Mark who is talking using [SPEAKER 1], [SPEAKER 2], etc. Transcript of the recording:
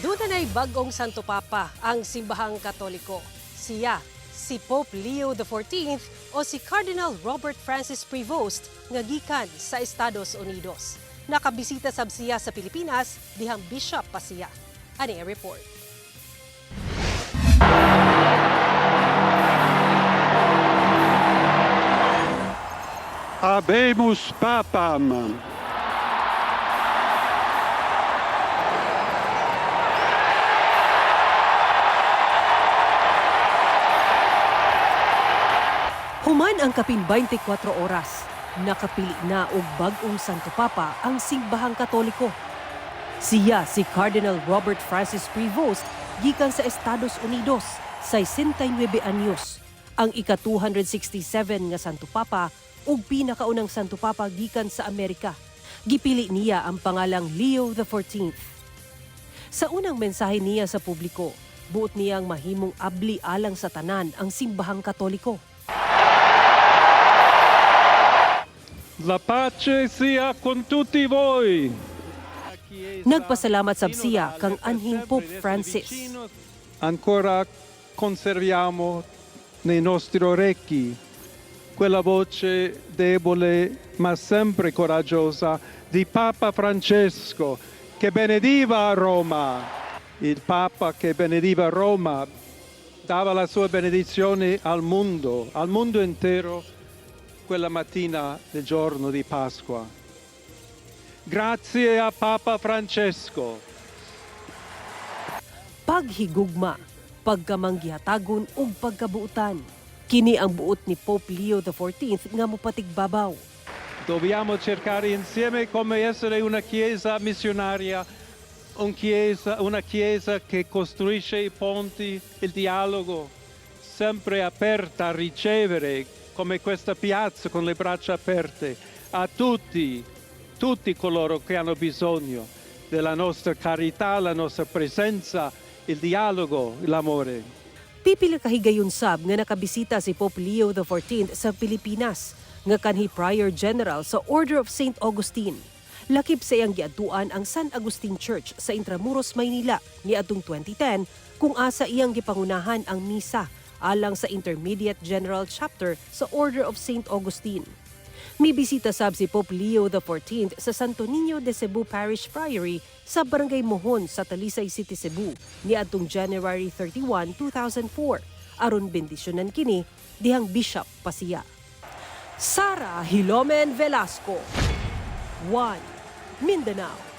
[SPEAKER 1] Duna na'y bag-ong Santo Papa ang Simbahang Katoliko. Siya, si Pope Leo XIV o si Cardinal Robert Francis Prevost nga gikan sa Estados Unidos. Nakabisita sab siya sa Pilipinas dihang bishop pa siya. Ani ang report.
[SPEAKER 2] Habemus Papam.
[SPEAKER 1] Human ang kapin 24 oras, nakapili na og bag-ong Santo Papa ang Simbahang Katoliko. Siya si Cardinal Robert Francis Prevost gikan sa Estados Unidos, 69 anyos. Ang ika-267 nga Santo Papa ug pinakaunang Santo Papa gikan sa Amerika. Gipili niya ang pangalang Leo XIV. Sa unang mensahe niya sa publiko, buot niyang mahimong abli alang sa tanan ang Simbahang Katoliko.
[SPEAKER 2] La pace sia con tutti voi.
[SPEAKER 1] Nagpasalamat sab siya kang anhing Pope Francis.
[SPEAKER 2] Ancora conserviamo nei nostri orecchi quella voce debole ma sempre coraggiosa di Papa Francesco che benediva Roma. Il Papa che benediva Roma dava la sua benedizione al mondo intero quella mattina del giorno di Pasqua. Grazie a Papa Francesco.
[SPEAKER 1] Paghigugma, pagkamanggihatagon ug pagkabuotan. Kini ang buot ni Pope Leo XIV nga mopatigbabaw.
[SPEAKER 2] Dobbiamo cercare insieme come essere una chiesa missionaria, una chiesa che costruisce i ponti, il dialogo, sempre aperta a ricevere, come questa piazza con le braccia aperte, a tutti, tutti coloro che hanno bisogno della nostra carità, la nostra presenza, il dialogo, l'amore.
[SPEAKER 1] Pipila ka higayon sab nga nakabisita si Pope Leo XIV sa Pilipinas nga kanhi Prior General sa Order of St. Augustine. Lakip sa iyang giadtuan ang San Agustin Church sa Intramuros, Maynila niadtong 2010 kung asa iyang gipangunahan ang misa alang sa Intermediate General Chapter sa Order of St. Augustine. Mibisita sab si Pope Leo XIV sa Santo Niño de Cebu Parish Priory sa Barangay Mohon sa Talisay City, Cebu niadtong January 31, 2004 aron bendisyonan kini dihang bishop pa siya. Sara Hilomen Velasco, 1 Mindanao.